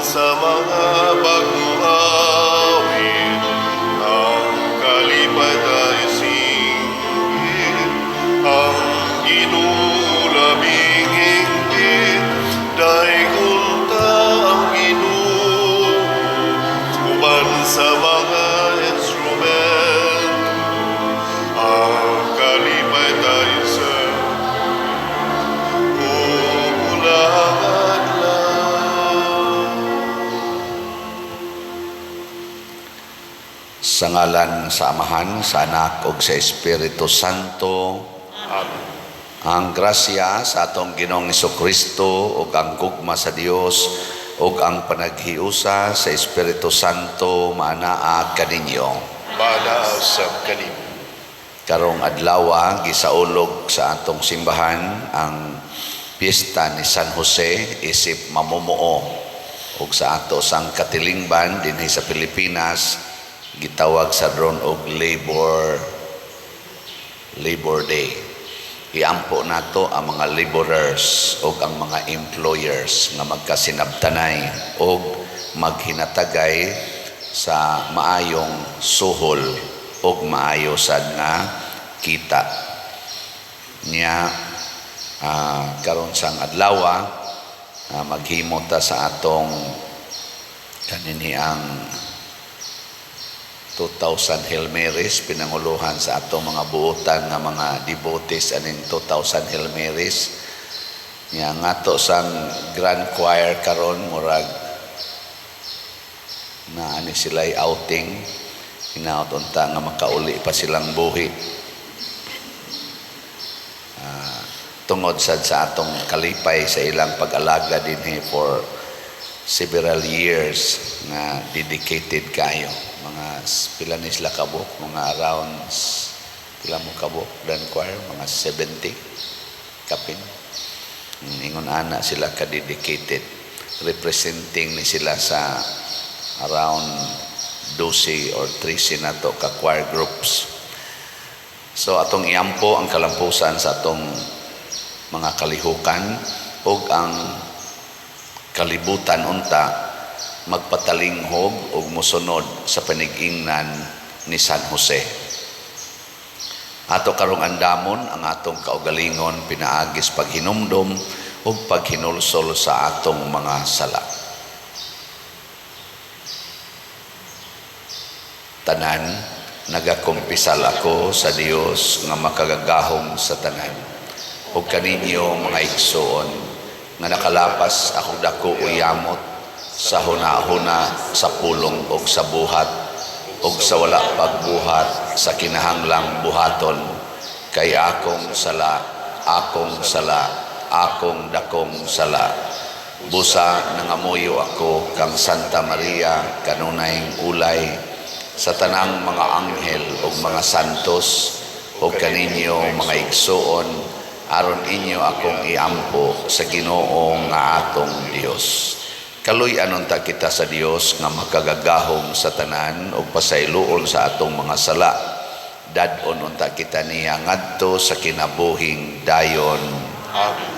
sa mga bagong awit, ang kalipay tay singgit, ang Ginoo labing higpit, daygon ta ang Ginoo, uban sa mga instrumento, ang kalipay tay sa hulang adlaw. Sa ngalan sa Amahan, sa Anak ug sa Espiritu Santo. Amen. Ang grasya sa atong Ginoong Kristo ug ang gugma sa Dios ug ang panaghiusa sa Espiritu Santo maanaa kaninyo. Maanaa sab kanimo. Karong adlaw, gisaulog sa atong simbahan ang piyesta ni San Jose isip mamumuo, ug sa ato sang katilingban dinhi sa Pilipinas gitawag sa ron og Labor Day. Iampo nato ang mga laborers ug ang mga employers nga magkasinabtanay ug maghinatagay sa maayong suhol ug maayo sad nga kita niya. Karon sang adlaw, maghimo ta sa atong kanini ang 2,000 Hail Marys, pinanguluhan sa atong mga buotan nga mga devotees aning 2,000 Hail Marys nya. Ngato sang Grand Choir karon, murag na ani sila outing. Hinaot unta nga makauli pa silang buhi. Tungod sad sa atong kalipay sa ilang pag-alaga dinhi for several years nga dedicated kayo. Mga pila ni sila kabuk? Mga around pila mo kabuk, Grand Choir? Mga 70 kapin. Ingon ana sila ka-dedicated. Representing ni sila sa around 12 or 13 na to ka choir groups. So atong iampo ang kalampusan sa atong mga kalihukan ug ang kalibutan unta magpatalinghog ug mosunod sa panigingnan ni San Jose. Ato karong andamon ang atong kaugalingon pinaagis paghinumdom ug paghinulsol sa atong mga sala. Tanan, nagakumpisal ako sa Dios nga makagagahom sa tanan ug kaninyo, mga igsoon, nga nakalapas akong dako o yamot sa hunahuna, sa pulong ug sa buhat ug sa wala pagbuhat sa kinahanglang buhaton, kay akong sala, akong sala, akong dakong sala. Busa nangamuyo ako kang Santa Maria, kanunayng ulay, sa tanang mga anghel ug mga santos, ug kaninyo, mga igsuon, aron inyo akong iampo sa Ginoo nga atong Dios. Kaluy-an unta kita sa Dios nga makagagahom sa tanan ug pasayloon sa atong mga sala. Dad-on unta kita niya ngadto sa kinabuhing dayon. Amen.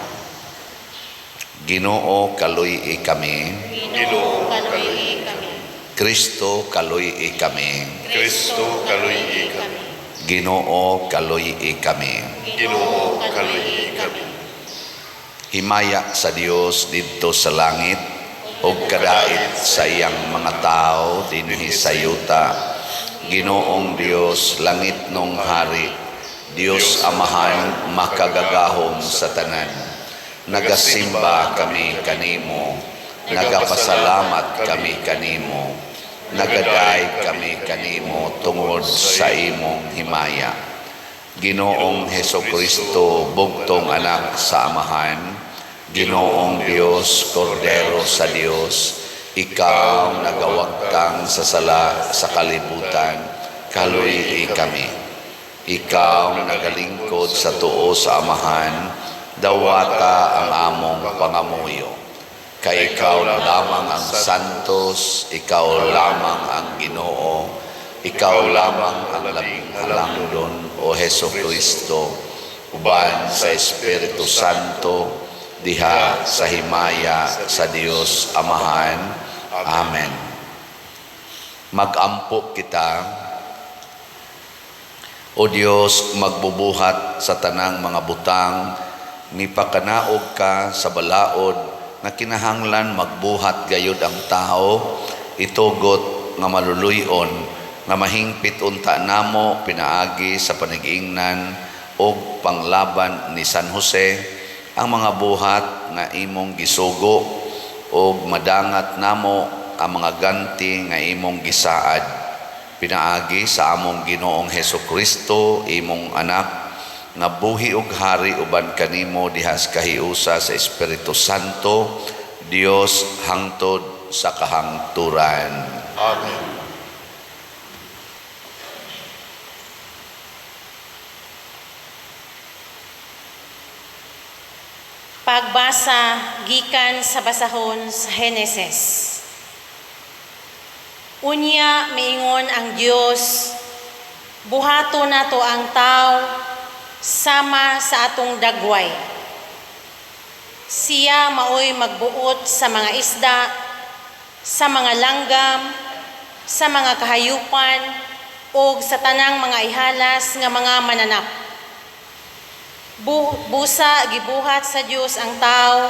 Ginoo, kaluy-i kami. Ginoo, kaluy-i kami. Kristo, kaluy-i kami. Kristo, kaluy-i kami. Ginoo, kaluy-i kami. Ginoo, kaluy-i kami. Himaya sa Dios didto sa langit ug kadait sa iyang mga tao dinhi sa yuta. Ginoong Dios, langitnong hari, Dios Amahan makagagahom sa tanan. Nagasimba kami kanimo, nagapasalamat kami kanimo, nagadayeg kami kanimo tungod sa imong himaya. Ginoong Heso Kristo, bugtong anak sa Amahan, Ginoong Dios, Kordero sa Dios, ikaw nagawagtang sa sala sa kalibutan, kaluy-i kami. Ikaw nagalingkod sa tuo sa Amahan, dawata ang among pangamuyo. Kay ikaw lamang ang santos, ikaw lamang ang Ginoo, ikaw lamang ang labing halangdon, o Heso Kristo, uban sa Espiritu Santo, diha sa himaya sa Dios Amahan. Amen. Amen. Magampo kita. O Dios, magbubuhat sa tanang mga butang, mipakanaog ka sa balaod nga kinahanglan magbuhat gayud ang tao, itugot nga maluluy-on, nga mahingpit unta namo pinaagi sa panigiingnan og panglaban ni San Jose ang mga buhat nga imong gisugo og madangat namo ang mga ganti nga imong gisaad pinaagi sa among Ginoong Heso Kristo, imong anak, nga buhi ug hari uban kanimo diha sa kahiusa sa Espiritu Santo, Dios hangtod sa kahangturan. Amen. Pagbasa gikan sa basahon sa Henesis. Unya miingon ang Dios, buhato nato ang tao sama sa atong dagway. Siya maoy magbuot sa mga isda, sa mga langgam, sa mga kahayupan, ug sa tanang mga ihalas nga mga mananap. Busa gibuhat sa Dios ang tao,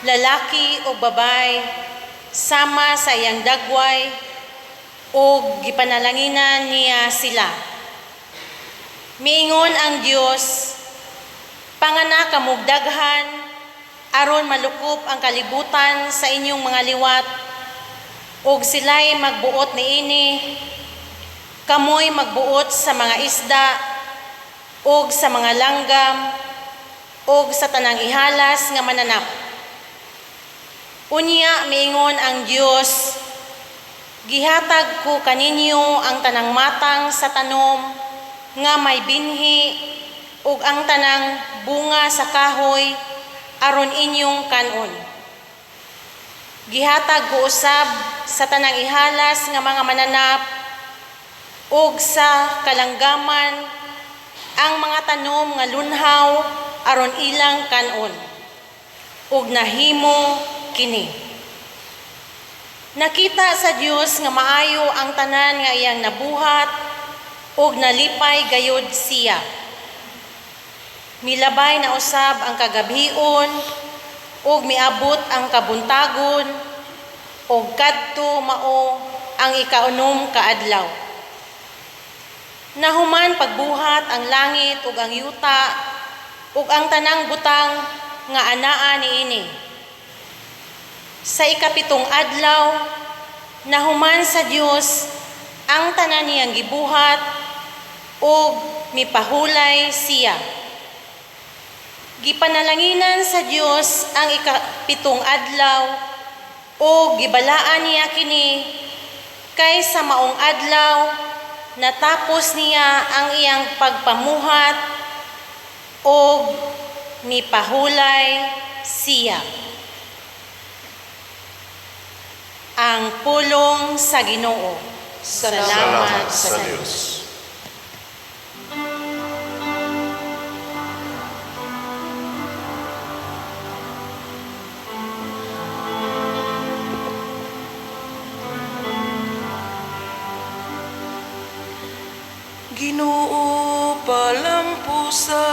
lalaki o babay, sama sa iyang dagway, ug gipanalanginan niya sila. Miingon ang Dios, panganak kamog daghan, aron malukop ang kalibutan sa inyong mga liwat, ug sila'y magbuot niini, kamoy magbuot sa mga isda, ug sa mga langgam, ug sa tanang ihalas nga mananap. Unya miingon ang Dios, gihatag ko kaninyo ang tanang matang sa tanom nga may binhi ug ang tanang bunga sa kahoy aron inyong kan-on. Gihatag ko usab sa tanang ihalas nga mga mananap ug sa kalanggaman ang mga tanom nga lunhaw aron ilang kan-on, ug nahimo kini. Nakita sa Dios nga maayo ang tanan nga iyang nabuhat ug nalipay gayud siya. Milabay na usab ang kagabhion ug miabot ang kabuntagon ug kadto mao ang ikaunom ka adlaw. Nahuman pagbuhat ang langit ug ang yuta ug ang tanang butang nga anaa niini. Sa ikapitong adlaw, nahuman sa Dios ang tanan niyang gibuhat ug mipahulay siya. Gipanalanginan sa Dios ang ikapitong adlaw ug gibalaan niya kini kay sa maong adlaw natapos niya ang iyang pagpamuhat ug mipahulay siya. Ang pulong sa Ginoo. Salamat sa Dios. Ginoo, palampusa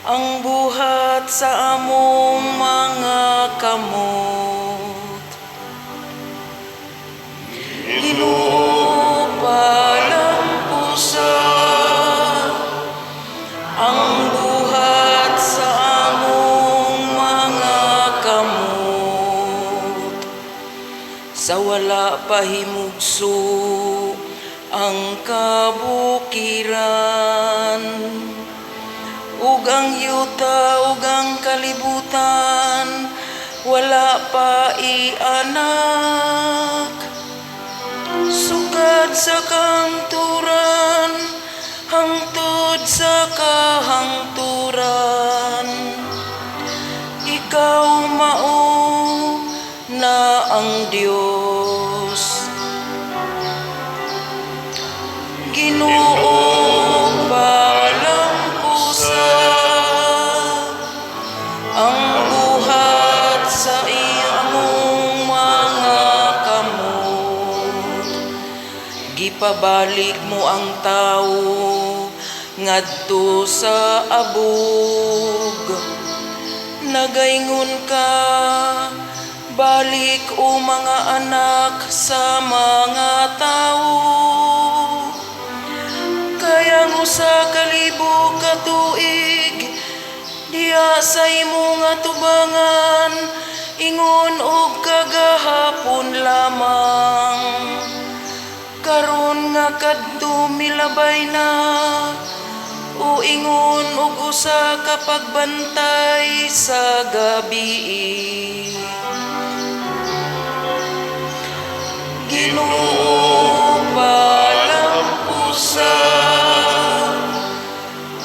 ang buhat sa among mga kamot. Ginoo, palampusa ang buhat sa among mga kamot. Sa wala pahimugso ang kabukiran, ug ang yuta ug ang kalibutan wala pa ianak. Sukad sa kahangturan hangtod sa kahangturan, ikaw mao na ang Dios. Ginoo, palampusa ang buhat sa iyong mga Ipabalik mo ang tawo ngadto sa abog. Nagaingon ka, "Balik o mga anak sa mga tawo." Kay ang 1,000 ka tuig diha sa imong atubangan ingon og kagahapon lamang. Karon nga kadto milabay na, o ingon og usa ka pagbantay sa gabii. Ginoo, palampusa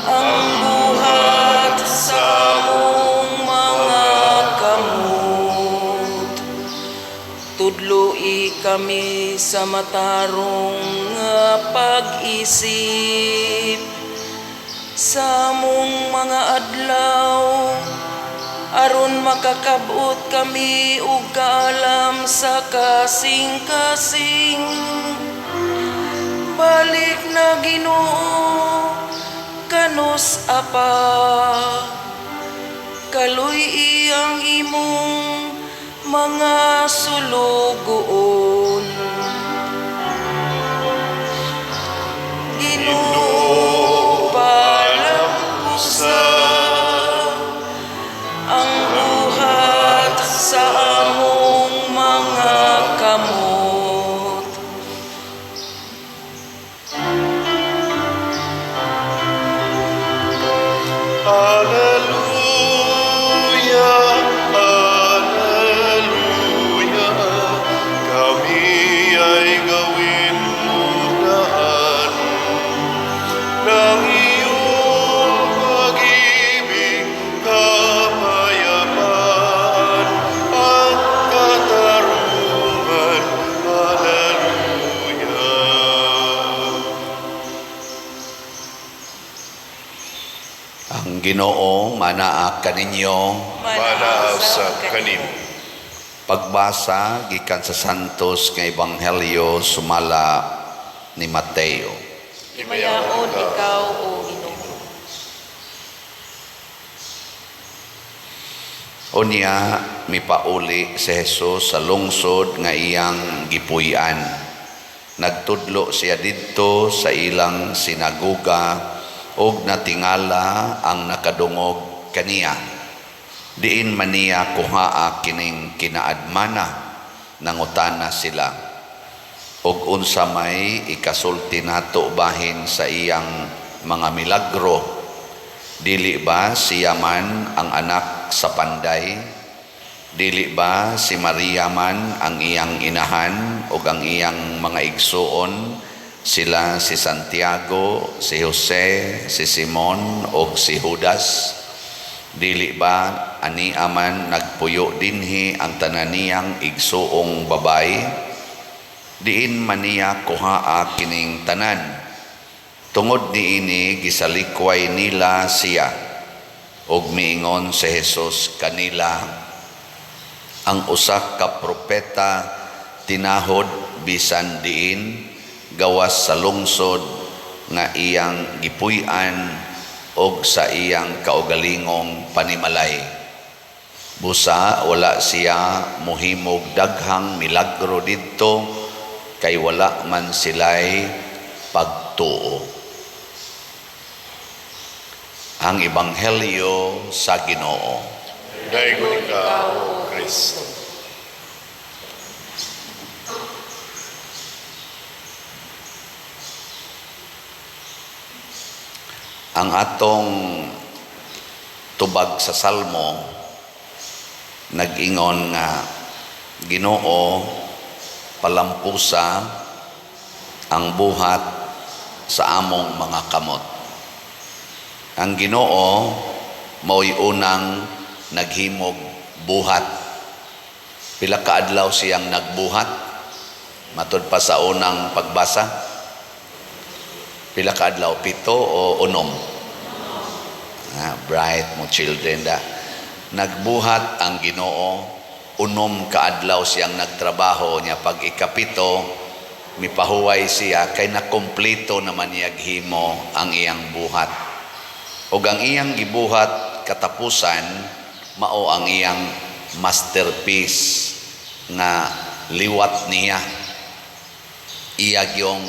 ang buhat sa among mga kamot. Tudloi kami sa matarong nga pag-isip sa among mga adlaw, aron makakab-ot kami og kaalam sa kasing-kasing. Balik na, Ginoo, kanus-a pa? Kaluy-i ang imong mga sulugoon. Ginoo, palampusa ang buhat sa among mga kamot. Alleluia, Alleluia, kami ay gawin daan ng iyong pag-ibig, kapayapaan at katarungan. Alleluia. Ang Ginoo manaa kaninyo. Manaa usab kanimo. Pagbasa gikan sa Santos nga Ebanghelyo sumala ni Mateo. Himayaon ikaw, O Ginoo. Unya mipauli si Jesus sa lungsod nga iyang gipuy-an. Nagtudlo siya didto sa ilang sinagoga ug natingala ang nakadungog kaniya. "Diin man niya kuhaa kining kinaadmana?" nangutana sila. "Ug unsa may ikasulti nato bahin sa iyang mga milagro? Dili ba siya man ang anak sa panday? Dili ba si Maria man ang iyang inahan ug ang iyang mga igsuon sila si Santiago, si Jose, si Simon ug si Judas? Dili ba ani aman nagpuyo dinhi ang tanan niyang igsuong babayi? Diin man niya kuhaa kining tanan?" Tungod niini gisalikway nila siya. Ug miingon si Jesus kanila, "Ang usa ka propeta tinahod bisan diin gawas sa lungsod nga iyang gipuy-an og sa iyang kaugalingong panimalay." Busa wala siya mohimog daghang milagro didto kay wala man sila'y pagtuo. Ang Ebanghelyo sa Ginoo. Daygon ikaw, O Kristo. Ang atong tubag sa Salmo nag-ingon nga, "Ginoo, palampusa ang buhat sa among mga kamot." Ang Ginoo mao'y unang naghimog buhat. Pila ka adlaw siyang nagbuhat? Matud pa sa unang pagbasa. Pila ka adlaw? 7 o 6? Bright mo children da. Nagbuhat ang Ginoo, 6 ka adlaw siyang nagtrabaho niya. Pag 7, Mipahuway siya kay nakompleto naman niya himo ang iyang buhat. Ug ang iyang gibuhat katapusan mao ang iyang masterpiece nga liwat niya. Iya gyung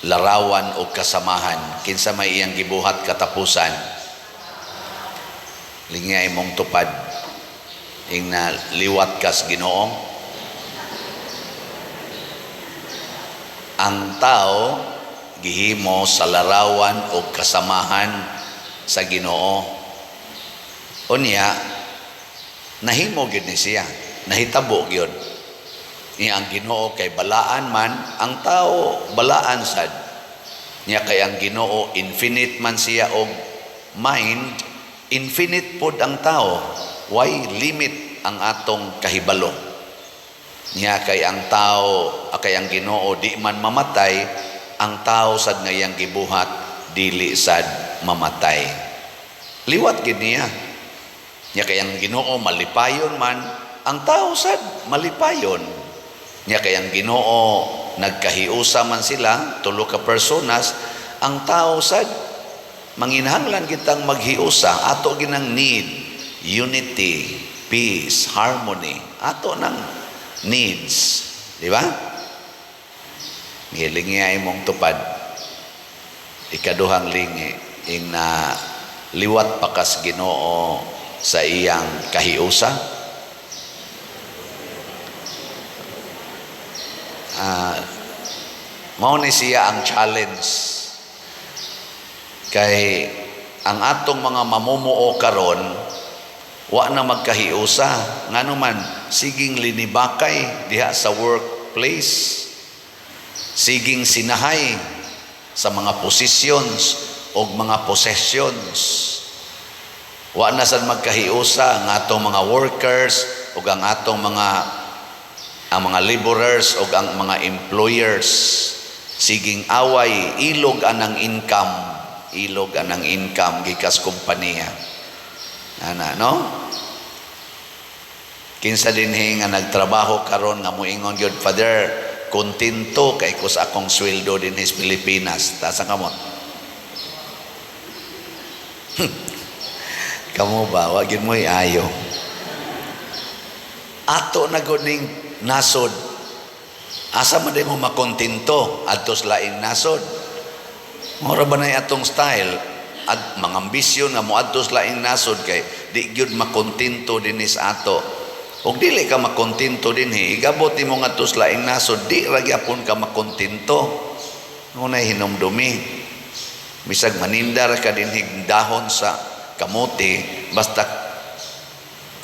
larawan o kasamahan. Kinsa may iyang gibuhat katapusan? Lingya imong tupad. Ing na liwat kas Ginoo. Ang tao gihimo sa larawan o kasamahan sa Ginoo. Unya nahimo gyud ni siya, nahitabo gyud. Niya ang Ginoo kay balaan man, ang tao balaan sad. Niya kay ang Ginoo infinite man siya og mind, infinite pod ang tao. Why limit ang atong kahibalo? Niya kay ang tao, kay ang Ginoo di man mamatay, ang tao sad nga iyang gibuhat dili sad mamatay. Liwat gid niya. Niya kay ang Ginoo malipayon man, ang tao sad malipayon. Niya kay ang Ginoo nagkahiusa man sila, tulo ka personas, ang tao sad manginahanglan kitang maghiusa, ato ginang need unity, peace, harmony, ato nang needs, di ba? Ngilingi ay imong tupad. Ikaduhang lingi ing na liwat pakas Ginoo sa iyang kahiusa. Mao ni siya ang challenge kay ang atong mga mamumuo karon wa na magkahiusa, ngano man siging linibakay diha sa workplace, siging sinahay sa mga positions o mga possessions. Wa na sad magkahiusa ang atong mga workers ug ang atong mga ang mga laborers ug ang mga employers. Siging away, ilog anang income, ilog anang income gikas kompanya. Ana, no? Kinsa dinhi nga nagtrabaho karon nga moingon gyud, Father, kontento kay ko sa akong sweldo dinhi sa Pilipinas. Taas ang kamot. Kamo ba, wa gyud mo'y ayo. Ato na gud ning nasod. Asa man di mo makontento adto sa laing nasod? Mura ba na atong style? At mga ambisyon nga moadto sa laing nasod kay di gyud makontento dinhi sa ato. Ug dili ka makontento dinhi, igabot nimo ngadto sa laing nasod, di ra gyapon ka makontento. Ngunay hinumdumi. Bisag maninda ra ka dinhi dahon sa kamote, basta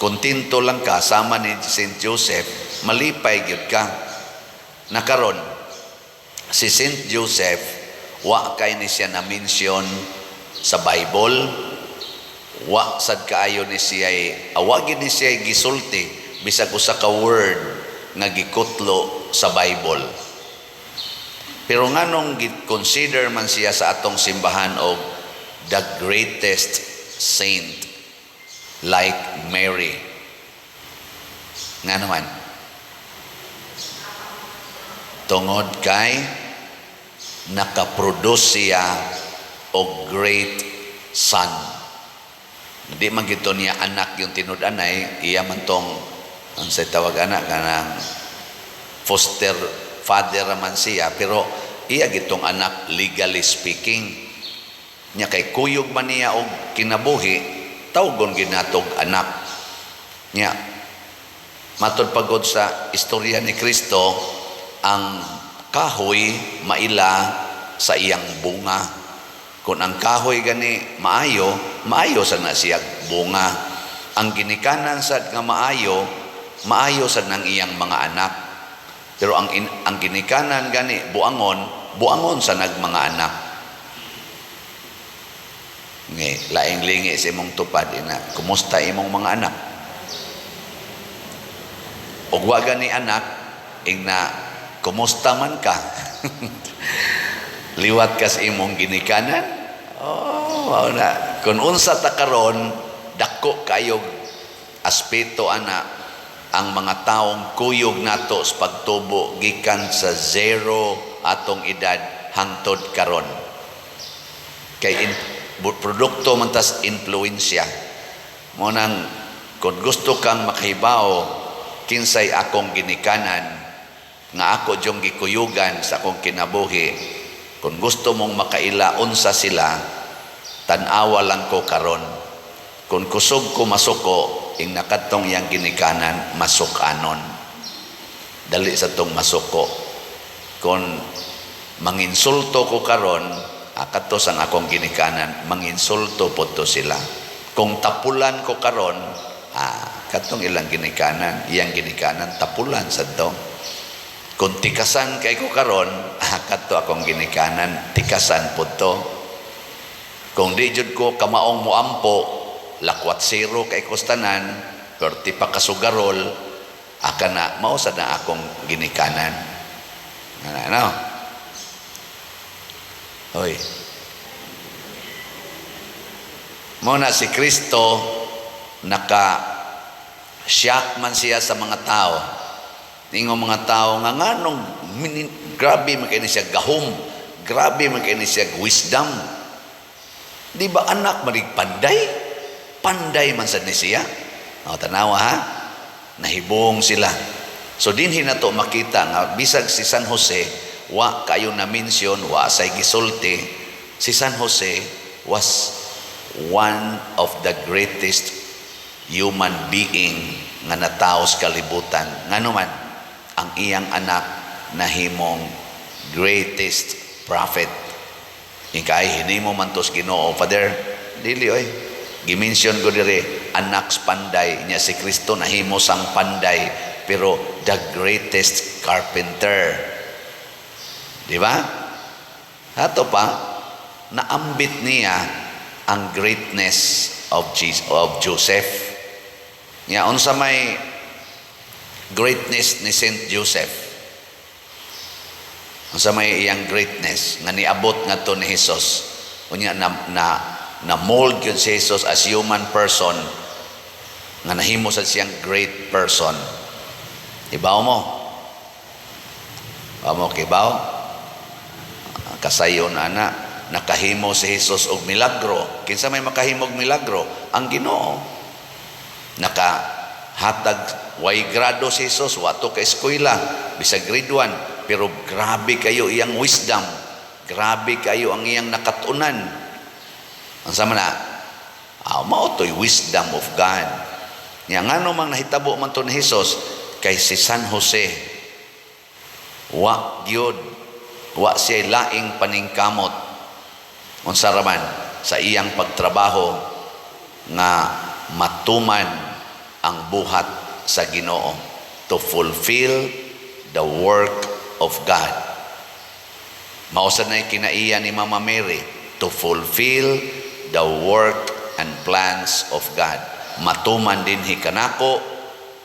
kontento lang ka sama ni Saint Joseph, malipay gyud ka. Nakaron si Saint Joseph wa kay ni siya na mention sa Bible, wa sad kaayo ni siya, awa gyud ni siya gisulti bisag usa ka word nga gikutlo sa Bible. Pero nganong gi-consider man siya sa atong simbahan og the greatest saint like Mary? Nga naman, tungod kay nakaproduce siya og great son. Di man gito niya anak yung tinud-anay, iya man tong ang sa tawag anak kanang foster father man siya, pero iya gitong anak legally speaking. Nya kay kuyog man niya og kinabuhi, tawgon ginatog anak. Nya matod pagod sa istorya ni Kristo, ang kahoy maila sa iyang bunga. Kung ang kahoy gani maayo, maayo sa na siya bunga. Ang ginikanan sad nga maayo, maayo sad ng iyang mga anak. Pero ang ginikanan gani buangon, buangon sa nag mga anak. Ngi, laing lingi sa imong tupad ina, kumusta imong mga anak? Og wa gani anak, ingna kumusta man ka? Liwat ka sa imong ginikanan? Oh, mao na. Kung unsa ta karon, dako kayog aspeto ana. Ang mga taong kuyog nato sa pagtubo gikan sa 0 atong edad hangtod karon. Kay produkto man tas influensya. Mo nang kung gusto kang makahibaw kinsay akong ginikanan nga ako dyong gikuyugan sa akong kinabuhi, kung gusto mong makaila unsa sila, tan-awa lang ko karon. Kung kusog ko masuko, ing nakatong iyang ginikanan masukanon. Dali sa tong masuko. Kung manginsulto ko karon, akato sang akong ginikanan, manginsulto po to sila. Kung tapulan ko karon, katong ilang ginikanan, iyang ginikanan tapulan sa to. Kung tikasan kay ko karon, kato akong ginikanan, tikasan po to. Kung di jud ko kamaong muampo, lakwat zero kay kostanan, perti pa kasugarol, aka na, mao sa na akong ginikanan. Ano, ano? Hoy. Mao na si Kristo, naka shock man siya sa mga tao. Ingon mga tao nga nganong grabe man kay ni siya gahom, grabe man kay ni siya wisdom. Di ba anak marig panday? Panday man sad ni siya. O, tanawa ha? Nahibong sila. So dinhi nato makita nga bisag si San Jose wa kayo na mention, wa say gisulti, si San Jose was one of the greatest human being nga natawo sa kalibutan. Ngano man ang iyang anak nahimong greatest prophet. Ikay hinimo man tos Ginoo, Father, dili oy. Gimension ko dire anak sa panday niya si Kristo nahimo sang panday, pero the greatest carpenter. Di ba? Ato pa naambit niya ang greatness of Jesus, of Joseph. Nya unsa may greatness ni Saint Joseph? Unsa may iyang greatness nga niabot ngadto ni Jesus? Unya na mold gyud si Jesus as human person nga nahimo sa siyang great person. Ibaw mo? Ibaw mo kibaw? Kasayon ana, nakahimo si Jesus og milagro. Kinsa may makahimo og milagro? Ang Ginoo. Nakahatag way grado si Jesus, wato ka eskwela, bisag grade 1, pero grabe kayo iyang wisdom. Grabe kayo ang iyang nakatunan. Ang sama na, mao to'y wisdom of God. Nya ngano mang nahitabo man to ni Jesus kay si San Jose wa gyud, wa siya laing paningkamot unsa ra man sa iyang pagtrabaho nga matuman ang buhat sa Ginoo, to fulfill the work of God. Mao sad na kinaiya ni Mama Mary, to fulfill the work and plans of God. Matuman dinhi kanako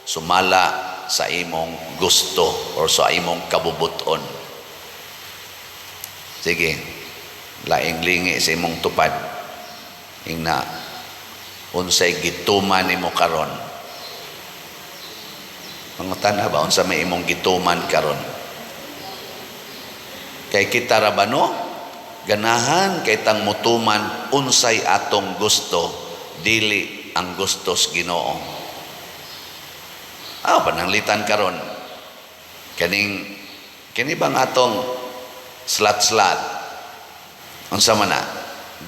sumala sa imong gusto or sa imong kabubuton. Sige, laing lingi sa imong tupad. Ingna, unsay gituman nimo karon? Mangutana ba unsa may imong gituman karon? Kay kita ra ba no? Ganahan kay tang mutuman unsay atong gusto, dili ang gustos Ginoo. Pananglitan karon. Kaning kini bang atong slat-slat? Unsa man na?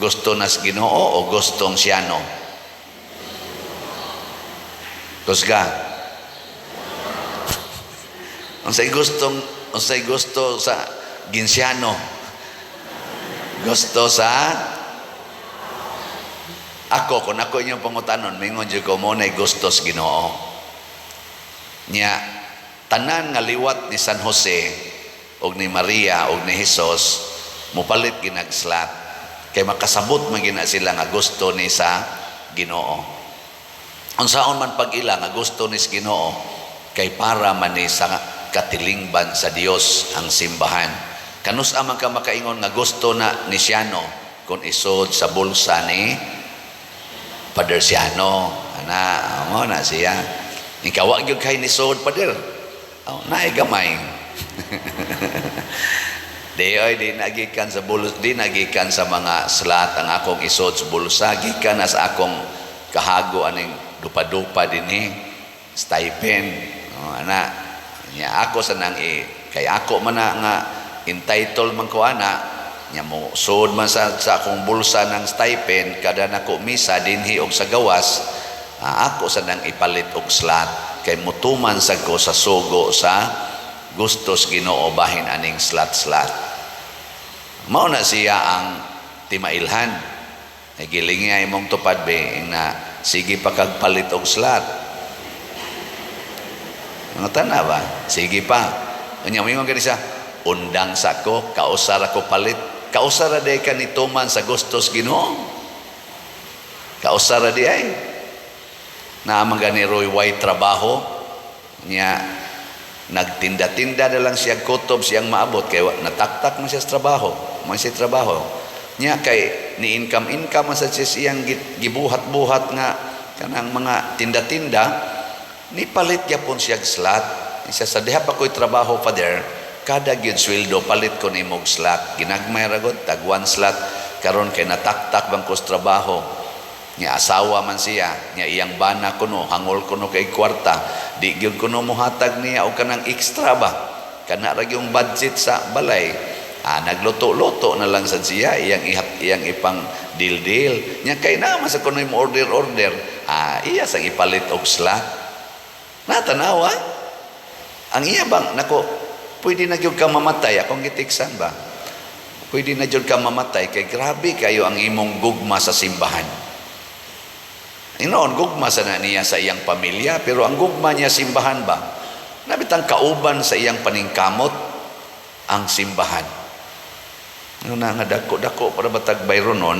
Gusto nas Ginoo o gustong siyano? Kusga. Unsay gusto sa Ginsiano? Gusto sa ako, kung ako inyong pangutanon, mingon jud ko mo na gusto sa Ginoo. Nya tanan nga liwat ni San Jose og ni Maria og ni Jesus mopalit ginagslat kay makasabot man gina sila nga gusto ni sa Ginoo. Unsaon man pag-ila nga gusto ni sa Ginoo kay para man ni sa katilingban sa Dios ang simbahan. Kanus-a man ka makaingon nga gusto na ni Siano kung isod sa bulsa ni Father Siano. Ana, mo na siya. Ikaw wa gyud kay ni sod, pader. Oh, naay gamay. Di ay di nagikan sa bulsa, di nagikan sa mga slot ang akong isod sa bulsa, gikan na sa akong kahago aning dupa-dupa dinhi, stipend. Oh, ana nya ako sa nang i kay ako man na nga entitled man ko ana nya, mo sud man sa akong bulsa ng stipend kada nako misa dinhi og sa gawas. Ah, ako sa nang ipalit og slot kay mutuman sa ko sa sugo sa gustos Ginoo bahin aning slot-slot. Mao na siya ang timailhan. Ay gilingi ay mong tupad be na sige pa kag palit og slot. Mga tana ba? Sige pa. Unya moingon gani siya, undang sa ko, kausar ako palit. Kausar ra day ka nituman sa gustos Ginoo. Kausar ra di ay. Naa man gani roy way trabaho nya, nagtinda-tinda na lang siya kutob siyang maabot kay nataktak man siya sa trabaho, man siya trabaho nya, kay ni income income man sa siya siyang gibuhat-buhat nga kanang mga tinda-tinda, ni palit gyapon siya og slot siya sa diha pa ko'y trabaho, Father, kada gyud sweldo palit ko nimo og slot, ginagmay ra gud, tag one slot. Karon kay nataktak bang ko sa trabaho nya, asawa man siya nya, iyang bana kuno hangol kuno kay kwarta, di gyud kuno mohatag niya og kanang extra ba, kana ra gyung budget sa balay. Ah, nagluto-luto na lang sad siya, iyang ihat, iyang ipang deal-deal nya, kay na man sa kuno mo order order. Ah, iya sang ipalit og slot. Natanawa ang iya bang nako, pwede na gyud ka mamatay, akong gitiksan ba, pwede na gyud ka mamatay kay grabe kayo ang imong gugma sa simbahan. Inoon, gugma sa na niya sa iyang pamilya, pero ang gugma niya simbahan ba? Nabitang kauban sa iyang paningkamot ang simbahan. Ano na nga dako-dako para batag bayronon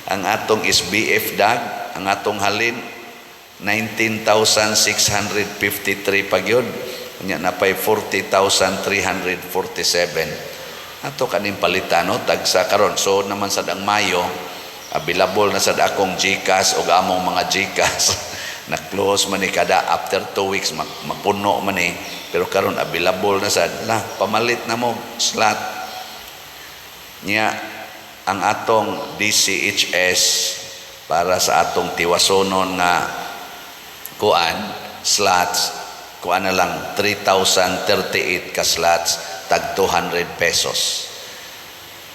ang atong SBF dag, ang atong halin 19,653 pa gyud. Nya napay 40,347. Ato kaning palitano tagsa karon. So naman sad ang Mayo, available na sad akong GCash og among mga GCash. Na-close man ni kada after 2 weeks, mapuno man ni. Pero karon available na sad. La, pamalit na mo slot. Nya ang atong DCHS para sa atong tiwasonon nga kuan slots, kuan na lang 3,038 ka slots, tag 200 pesos.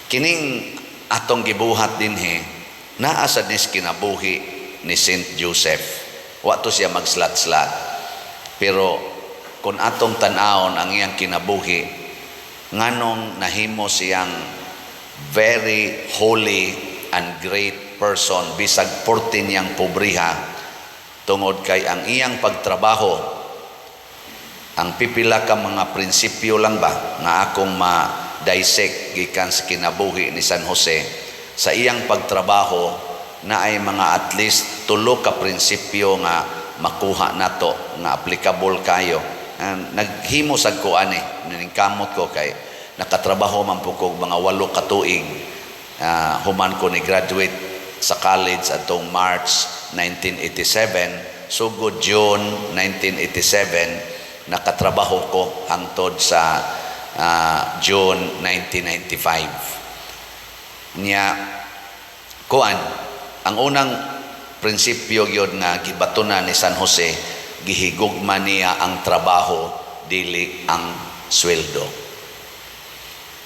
Kining atong gibuhat dinhi, naa sad nis kinabuhi ni Saint Joseph. Wa to siya mag-slot-slot, pero kung atong tan-awon ang iyang kinabuhi, nganong nahimo siyang very holy and great person bisag 14 niyang pobriha, tungod kay ang iyang pagtrabaho, ang pipila ka mga prinsipyo lang ba nga akong ma-dissect gikan sa kinabuhi ni San Jose sa iyang pagtrabaho, na ay mga at least tulo ka prinsipyo nga makuha nato nga applicable kayo. Naghimo sad ko ani, naningkamot ko kay nakatrabaho man po ko mga 8 ka tuig, human ko ni graduate sa college atong March 1987, sugod June 1987 nakatrabaho ko hangtod sa June 1995 niya. Kuan, ang unang prinsipyo gyud nga gibatunan ni San Jose, gihigugma niya ang trabaho, dili ang sweldo.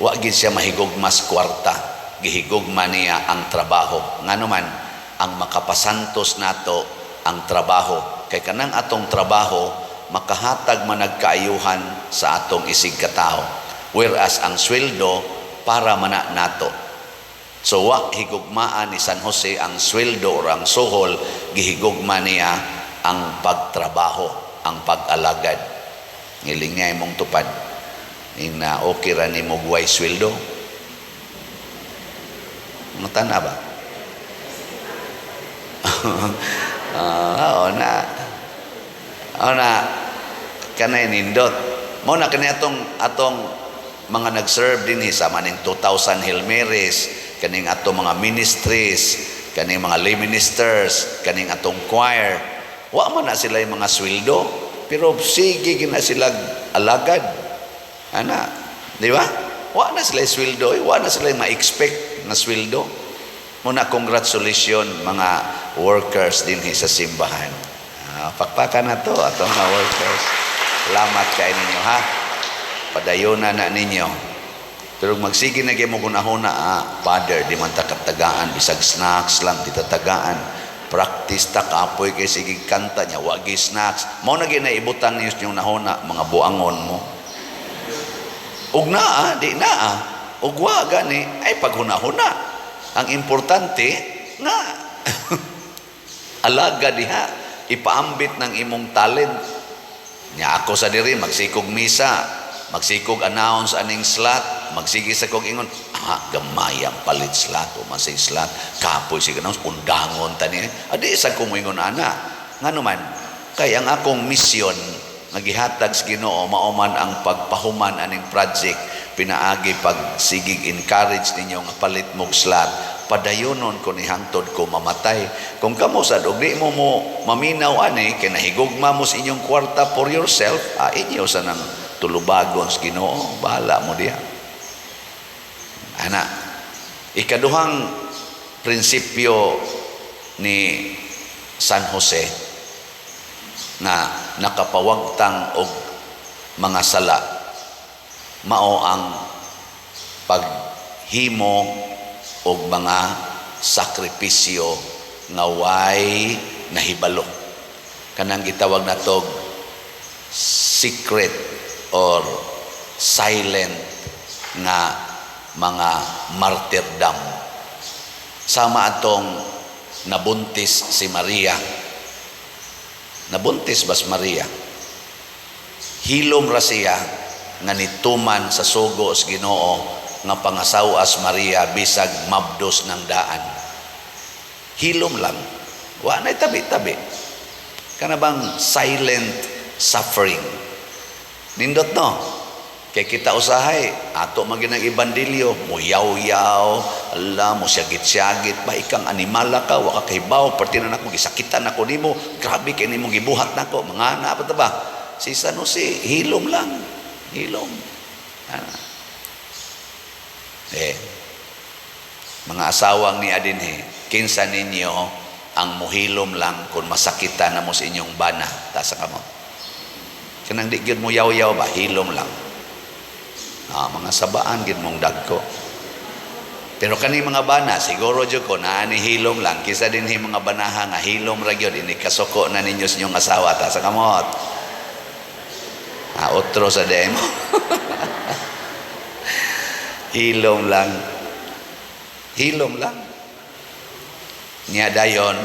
Wa gid siya mahigugma sa kwarta, gihigugma niya ang trabaho. Ngano man ang makapasantos nato ang trabaho, kay kanang atong trabaho makahatag man nagkaayuhan sa atong isig katao, whereas ang sweldo para mana nato. So wa higugmaan ni San Jose ang sweldo or ang suhol, gihigugma niya ang pagtrabaho, ang pag-alagad. Ngilingay mong tupad. Ina okay ra nimo guway sweldo. Mga ba? Ah, oo na. Oo na kanay nindot. Mo na kani atong atong mga nag-serve dinhi sa maning 2000 Hail Marys, kaning atong mga ministries, kaning mga lay ministers, kaning atong choir. Wa man na sila yung mga sweldo, pero sige gina sila alagad. Ana, di ba? Wa na sila sweldo, eh. Wa na sila ma-expect na sweldo. Muna, congratulations mga workers din sa simbahan. Ah, pakpakan na to ato mga workers. Salamat kay ninyo, ha. Padayon na ninyo. Pero magsige na mo gunahona, ah, Father, di man ta katagaan, bisag snacks lang, di tatagaan. Practice ta, kapoy kay sige kanta niya, wagi snacks. Mao na gyud na ibutang ninyo yung nahona, mga buangon mo. Ug naa, di naa. Ug wa gani, ay paghuna-huna. Ang importante nga alaga diha, ipaambit ng imong talent. Nya ako sa diri magsikog misa, magsikog announce aning slot, magsige sa kog ingon, ah, gamay ang palit slot o masay slot, kapoy sig announce, undangon tani. Adi sa ko moingon ana. Ngano man, kay ang akong misyon nga gihatag sa Ginoo mao man ang pagpahuman aning project, pinaagi pag sigig encourage ninyo nga palit mog slot, padayonon ko ni hangtod ko mamatay. Kung kamo sad og di mo mo maminaw ani kay nahigugma mo sa inyong kwarta for yourself, ah, inyo sa nang tulubagon sa Ginoo, bahala mo diha. Ana, ikaduhang prinsipyo ni San Jose nga nakapawagtang og mga sala mao ang paghimo og mga sakripisyo nga way nahibalo, kanang gitawag natog secret or silent nga mga martyrdom, sama atong nabuntis si Maria. Nabuntis bas Maria, hilom ra siya nga nituman sa sugo sa Ginoo nga pangasaw-as Maria bisag mabdos ng daan. Hilom lang, wa nay tabi-tabi, kana bang silent suffering. Nindot, no? Kay kita usahay ato man ginang ebanghelyo, muyaw-yaw, ala, mo syagit-syagit ba, ikang animala ka, wa ka kahibaw, parte na nako gisakitan nako nimo, grabe kay nimo gibuhat nako, mga ana pa ta ba. Si San Jose, hilom lang, hilom. Ana. Eh, mga asawang ni adinhe, kinsa ninyo ang muhilom lang kung masakitan na mo sa inyong bana? Tasa ka mo. Kanang di gyud mo yaw-yaw ba, hilom lang. Ah, mga sabaan gyud mong dagko. Pero kani mga bana, siguro jud ko naa ni hilom lang. Kisa dinhi mga banaha nga hilom ra gyud, ini kasuko na ninyo sa inyong asawa? Tasa kamot. Ah, otro sa demo. Hilom lang. Hilom lang. Nya dayon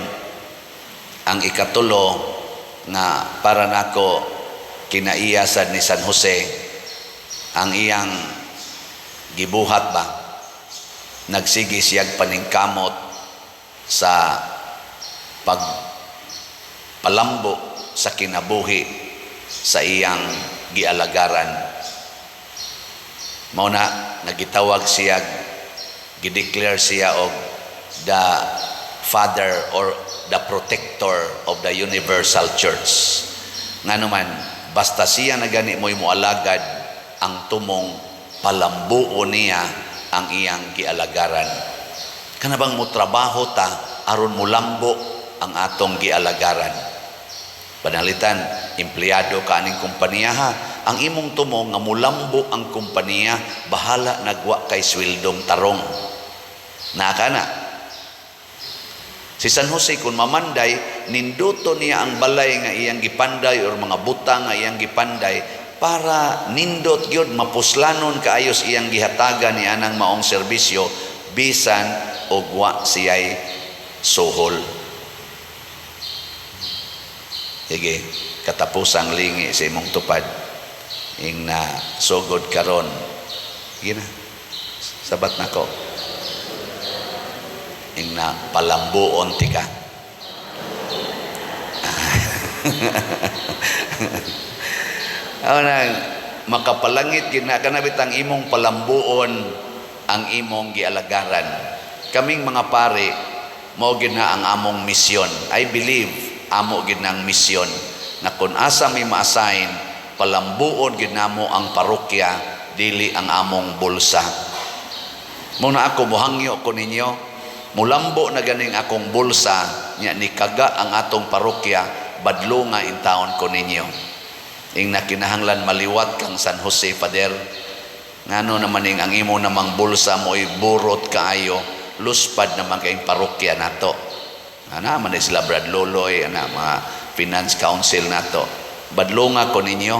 ang ikatulo nga para nako kinaiya sad ni San Jose, ang iyang gibuhat ba, nagsige siyag paningkamot sa pagpalambo sa kinabuhi sa iyang gialagaran. Mao na nagitawag siya, gideclare siya og the father or the protector of the universal church. Ngano man, basta siya na gani mo'y moalagad, ang tumong palambuo niya ang iyang gialagaran. Kana bang mo trabaho ta aron mulambo ang atong gialagaran. Panalitan, empleyado ka aning kompanya ha, ang imong tumong nga mulambo ang kompanya, bahala nagwa kay swildong tarong. Naka na. Si San Jose kung mamanday, ninduto niya ang balay nga iyang gipanday or mga butang nga iyang gipanday para nindot gyud, mapuslanon kaayos iyang gihatagan ni anang maong serbisyo bisan og wa siya'y suhol. Sige, katapusang lingi sa imong tupad ing na sugod karon. Sige na. Sabat nako. Ing na palambuon tika. Ako na, makapalangit gid na kanabit ang imong palambuon ang imong gialagaran. Kaming mga pare, mao gid na ang among misyon. I believe Amo gid nang misyon nga kung asa may ma-assign, palambuon gid namo ang parokya, dili ang among bulsa. Muna ako muhangyo ko ninyo, mulambo na ganing akong bulsa nya ni kaga ang atong parokya, badlo nga intawon ko ninyo. Ing nakinahanglan maliwat kang San Jose, Father. Ngano naman ning ang imo namang bulsa mo'y burot kaayo, luspad naman kayong parokya nato. Ana man sila Brad Loloy, ana mga finance council nato. Badlonga ko ninyo,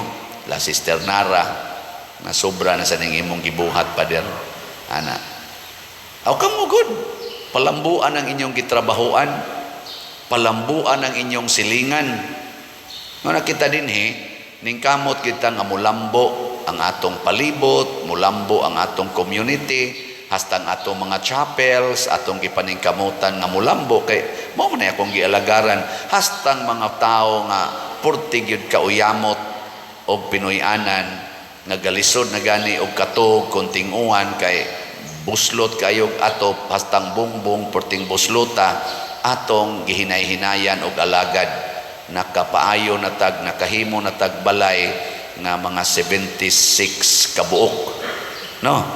la Sister Nara, na sobra na sa ning imong gibuhat, Father. Ana. Aw kamo good. Palambuan ang inyong gitrabahoan. Palambuan ang inyong silingan. Nga nakita dinhi, ning kamot kita nga mulambo ang atong palibot, mulambo ang atong community, hasta ang atong mga chapels, atong gipaningkamutan nga mulambo kay mao man akong gialagaran, hastang mga tawo nga purti gyud kauyamot og Pinoy-anan nga galisod na gani og katog kon tinguan kay buslot kayog atop, hastang bungbong purting buslota, atong gihinay-hinayan og alagad. Nakapaayo na tag, nakahimo na tag balay nga mga 76 kabuok, no?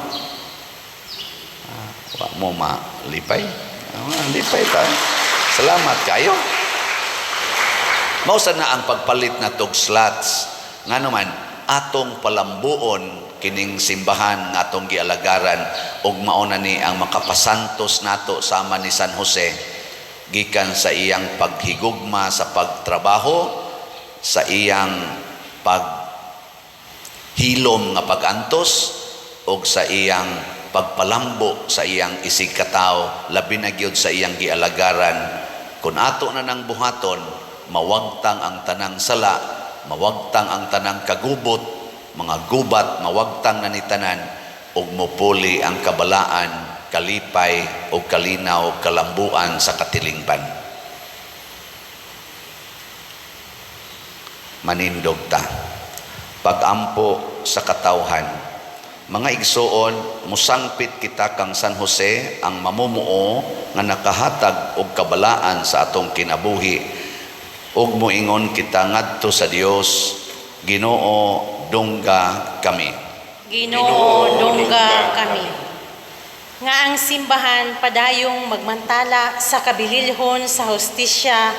Wa mo malipay? Lipay ta, salamat kayo. Mao sa na ang pagpalit na tog slots, ngano man atong palambuon kining simbahan nga atong gialagaran ug mao na ni ang makapasantos nato sama ni San Jose gikan sa iyang paghigugma sa pagtrabaho, sa iyang paghilom nga pagantos ug sa iyang pagpalambo sa iyang isig katawo, labi na gyud sa iyang gialagaran. Kung ato na nang buhaton, mawagtang ang tanang sala, mawagtang ang tanang kagubot, mga gubat, mawagtang na ni tanan ug mupuli ang kabalaan, kalipay ug kalinaw, kalambuan sa katilingban. Manindog ta. Pagampo sa katawhan. Mga igsuon, musangpit kita kang San Jose ang mamumuo nga nakahatag og kabalaan sa atong kinabuhi. Ug moingon kita ngadto sa Dios, Ginoo, dungga kami. Ginoo, dungga kami. Nga ang simbahan padayong magmantala sa kabililhon sa hustisya,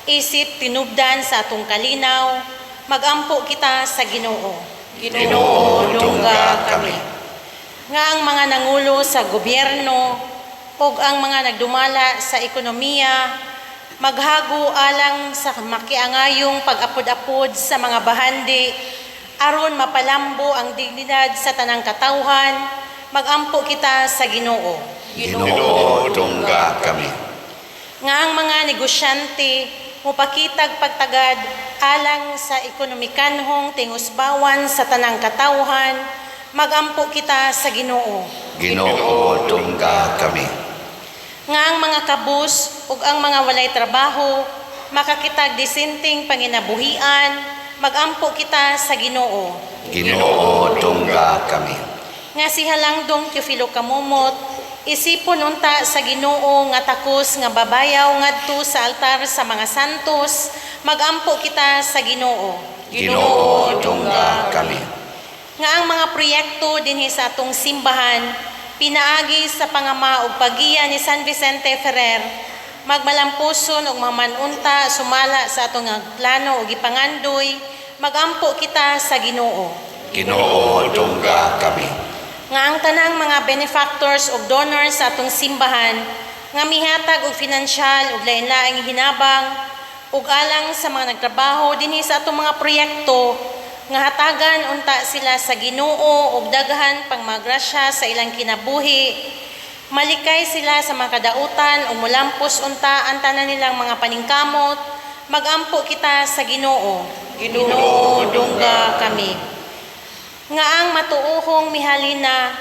isip tinubdan sa atong kalinaw, magampo kita sa Ginoo. Ginoo, dungga kami. Nga ang mga nangulo sa gobyerno ug ang mga nagdumala sa ekonomiya maghago alang sa makiangayong pag-apod-apod sa mga bahandi aron mapalambo ang dignidad sa tanang katawhan, magampo kita sa Ginoo. Ginoo, dungga kami. Nga ang mga negosyante mupakitag pagtagad alang sa ekonomikanhong tingusbawan sa tanang katawhan, magampo kita sa Ginoo. Ginoo, dungga kami. Nga ang mga kabus ug ang mga walay trabaho makakitag disenteng panginabuhian, magampo kita sa Ginoo. Ginoo, dungga kami. Nga si Halangdong Teofilo Camomot isipon unta sa Ginoo nga takos nga babayaw ngadto sa altar sa mga santos, magampo kita sa Ginoo. Ginoo, dungga kami. Nga ang mga proyekto dinhi sa atong simbahan pinaagi sa pangama ug paggiya ni San Vicente Ferrer magmalampuson ug mamanunta sumala sa atong plano ug gipangandoy, magampo kita sa Ginoo. Ginoo, dungga kami. Nga ang tanang mga benefactors ug donors sa atong simbahan nga mihatag og finansyal ug lain-laing hinabang ug alang sa mga nagtrabaho dinhi sa atong mga proyekto, nga hatagan unta sila sa Ginoo ug daghan pang magrasya sa ilang kinabuhi, malikay sila sa mga kadautan ug mulampos unta ang tanan nilang mga paningkamot, magampo kita sa Ginoo. Ginoo, dungga kami. Nga ang matuohong mihalina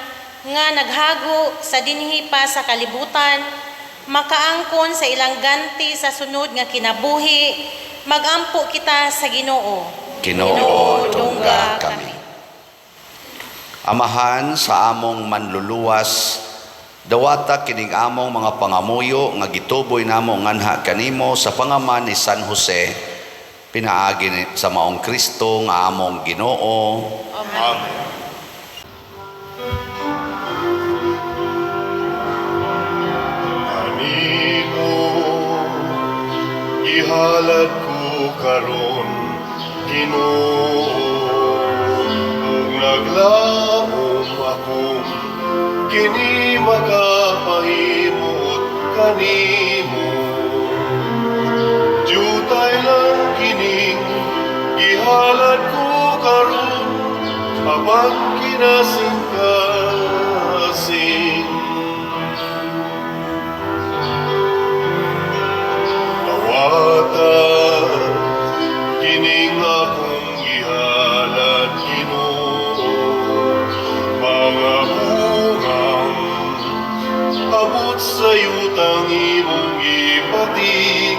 nga naghago sa dinhi pa sa kalibutan makaangkon sa ilang ganti sa sunod nga kinabuhi, magampo kita sa Ginoo. Ginoo, dungga kami. Amahan sa among manluluwas, Dawata kining among mga pangamuyo nga gituboy namo nganha kanimo sa pangaman ni San Jose, pinaagi sa maong Kristo nga among Ginoo. Amen. Kanimo ihalad ko karon, Ginoo, ug naglaom ako kini makapahimot kanimo. Jutay lang kining gihalad ko karon, apan kinasing-kasing. Dawata kining akong gihalad, Ginoo, mga bungang abot sa yutang imong gipatikan.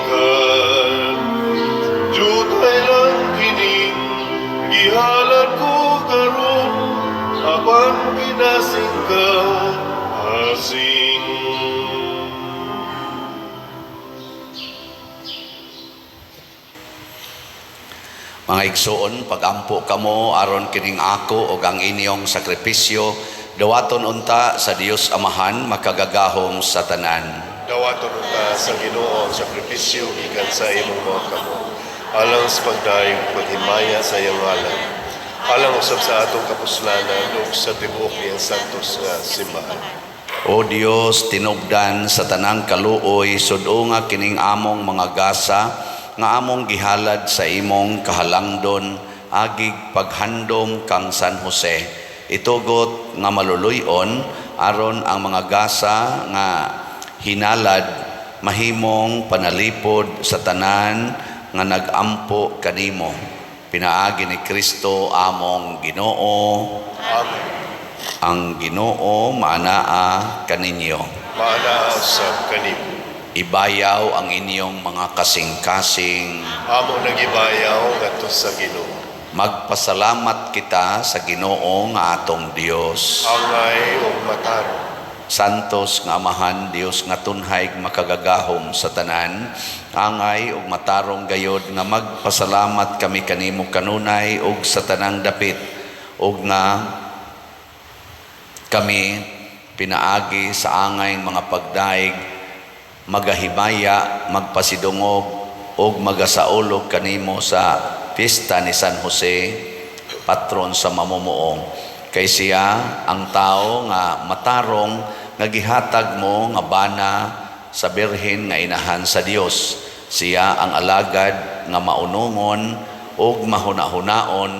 Jutay lang kining gihalad ko karon, apan kinasing-kasing. Mga igsoon, pagampo kamo aron kining ako og ang inyong sakripisyo dawaton unta sa Dios Amahan makagagahom sa tanan. Dawaton unta sa Ginoo ang sakripisyo gikan sa imong mga kamot, alang sa pagdayeg paghimaya sa iyang ngalan, alang usab sa atong kapuslanan ug sa tibuok niyang santos nga simbahan. O Dios, tinubdan sa tanang kaluoy, sud-unga kining among mga gasa nga among gihalad sa imong kahalangdon agig paghandom kang San Jose. Itugot nga maluluy-on aron ang mga gasa nga hinalad mahimong panalipod sa tanan nga nagampo kanimo. Pinaagi ni Kristo among Ginoo. Amen. Ang Ginoo maanaa kaninyo. Maanaa usab kanimo. Ibayaw ang inyong mga kasing-kasing. Amo nagibayaw ngadto sa Ginoo. Magpasalamat kita sa Ginoo nga atong Dios. Angay ug matarong. Santos nga Amahan, Dios nga tunhay makagagahom sa tanan, angay ug matarong gayod nga magpasalamat kami kanimo kanunay ug sa tanang dapit, ug nga kami pinaagi sa angay mga pagdaig, magahimaya, magpasidungog ug magasaulog kanimo sa pista ni San Jose, patron sa mamumuong. Kay siya ang tao nga matarong nga gihatag mo nga bana sa birhen nga inahan sa Dios. Siya ang alagad nga maunungon ug mahuna-hunaon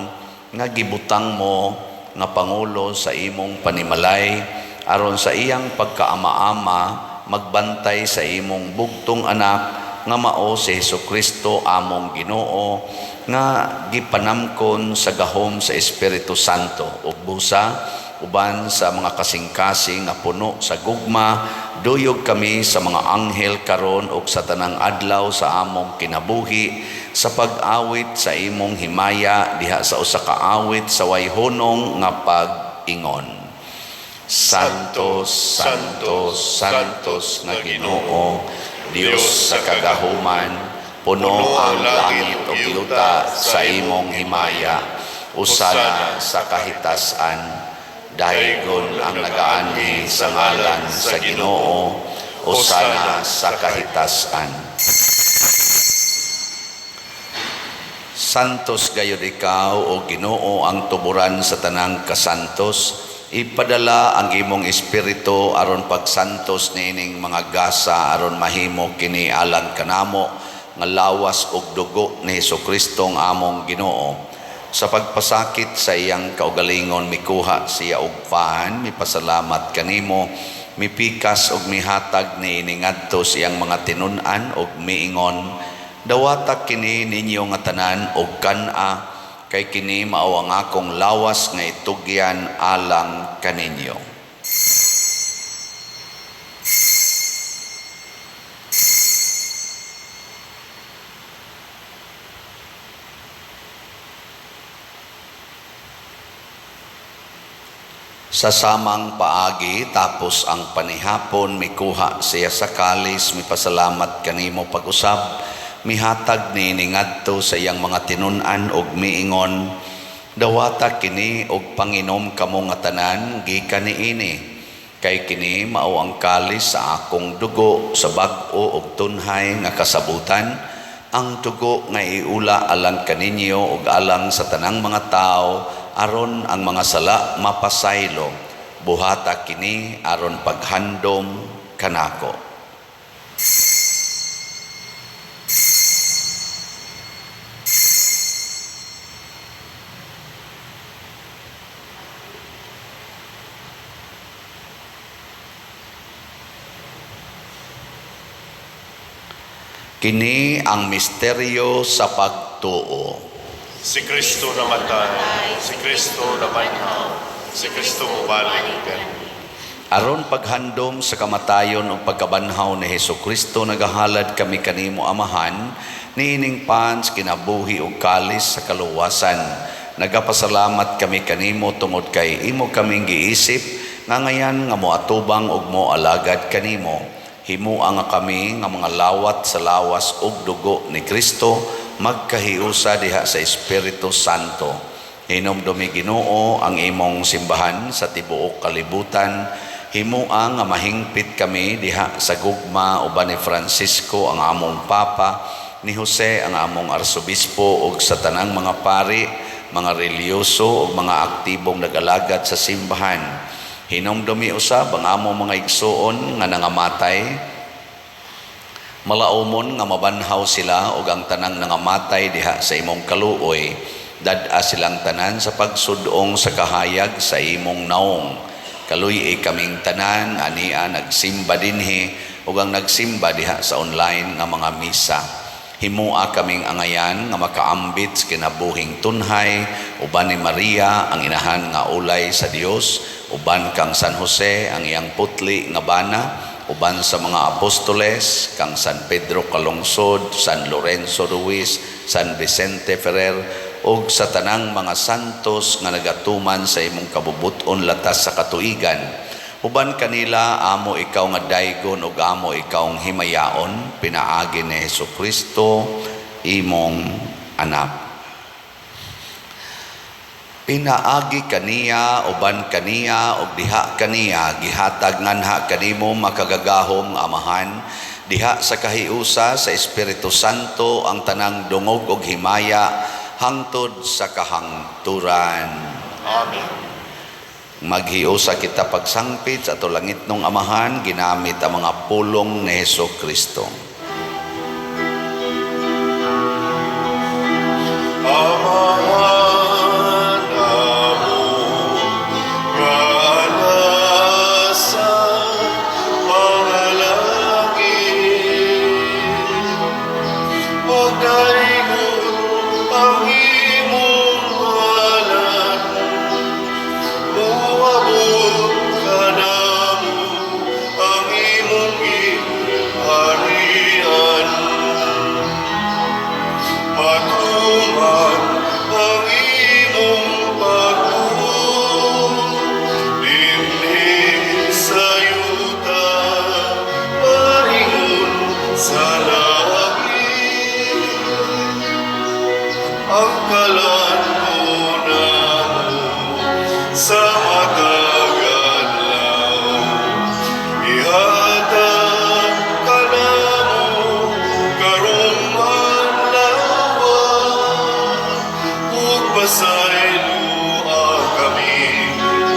nga gibutang mo nga pangulo sa imong panimalay aron sa iyang pagkaama-ama magbantay sa imong bugtong anak nga mao si Hesukristo among Ginoo nga gipanamkon sa gahom sa Espiritu Santo ug busa uban sa mga kasing-kasing nga puno sa gugma duyog kami sa mga anghel karon ug sa tanang adlaw sa among kinabuhi sa pag-awit sa imong himaya diha sa usa ka awit sa wayhunong nga pag-ingon. Santos, Santos, Santos nga Ginoo, Dios sa kagahuman, puno ang langit ug yuta sa imong himaya, usana sa kahitasan. Daygon ang nagaanhi sa ngalan sa Ginoo, usana sa kahitasan. Santos gayud ikaw o Ginoo ang tuburan sa tanang kasantos. Ipadala ang imong espiritu aron pagsantos niining mga gasa aron mahimo kini alang kanamo nga lawas ug dugo ni Hesukristo ang among Ginoo. Sa pagpasakit sa iyang kaugalingon mikuha siya og paan, mipasalamat kanimo, mipikas og mihatag niini ngadto sa iyang mga tinun-an og miingon, dawata kini ninyo nga tanan og kan-a, kay kini mao ang akong lawas nga itugyan alang kaninyo. Sa samang paagi, tapos ang panihapon, mikuha siya sa kalis, mipasalamat kanimo pag-usab, mihatag ni ngadto sa iyang mga tinun-an og miingon, "Dawata kini og panginom kamo nga tanan gikan niini, kay kini mao ang kalis sa akong dugo sa bag-o og tunhay nga kasabutan, ang dugo nga iula alang kaninyo ug alang sa tanang mga tawo aron ang mga sala mapasaylo. Buhata kini aron paghandom kanako." Kini ang misteryo sa pagtuo. Si Kristo namatay, si Kristo nabanhaw, si Kristo mubalik ganhi. Aron paghandom sa kamatayon ug pagkabanhaw ni Hesus Kristo, nagahalad kami kanimo, Amahan, niining pan sa kinabuhi ug kalis sa kaluwasan. Nagapasalamat kami kanimo tungod kay imo kaming giisip nga ngayan nga moatubang ug moalagad kanimo. Himua nga kami nga mga lawat sa lawas ug dugo ni Kristo magkahiusa diha sa Espiritu Santo. Hinumdumi, Ginoo, ang imong simbahan sa tibuok kalibutan. Himua nga mahingpit kami diha sa gugma uban ni Francisco ang among Papa, ni Jose ang among Arsobispo ug sa tanang mga pari, mga relihiyoso ug mga aktibong nagalagad sa simbahan. Hinumdumi usab ang among mga igsuon nga nangamatay, malaumon nga mabanhaw sila ug ang tanang nangamatay diha sa imong kaluoy. Dad-a silang tanan sa pagsudong sa kahayag sa imong naong. Kaluy-i kaming tanan ania nagsimba dinhi ug ang nagsimba diha sa online nga mga misa. Himua kaming angayan nga makaambit sa kinabuhing tunhay uban ni Maria ang inahan nga ulay sa Dios, uban kang San Jose ang iyang putli nga bana, uban sa mga apostoles, kang San Pedro Calungsod, San Lorenzo Ruiz, San Vicente Ferrer, ug sa tanang mga santos nga nagatuman sa imong kabubut-on latas sa katuigan. Uban kanila amo ikaw nga daygon ug amo ikaw himayaon pinaagi ni Hesus Kristo imong anak. Pinaagi kaniya, uban kaniya, ug diha kaniya, gihatag nganha kanimo, makagagahom nga Amahan, diha sa kahiusa sa Espiritu Santo, ang tanang dungog ug himaya hangtod sa kahangturan. Amen. Maghiusa kita pagsangpit sa ato langitnong Amahan ginamit ang mga pulong ni Hesus Kristo. Amahan amon nga nasa mga langit, pagdaygon ang imong ngalan, moabot kanamo ang imong gingharian. Matuman ang imong pagbuot dinhi sa yuta paingon sa langit. Ang kalan-on namo sa matag adlaw, ihatag kanamo karong adlaw, ug pasayloa kami